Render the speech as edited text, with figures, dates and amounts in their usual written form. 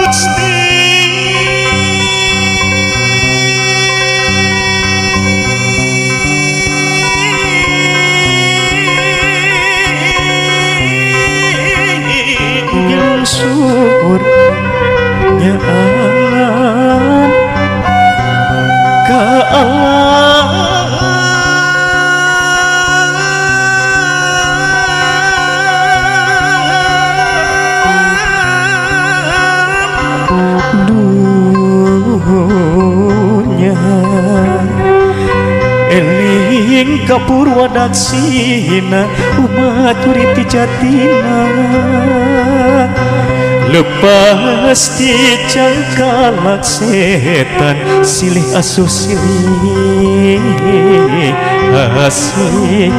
Gusti. Syukur nyaan ka Allah dunya eling ka purwadaksina umat urip ti jatina lepas ti cangkalak setan silih asuh silih asih.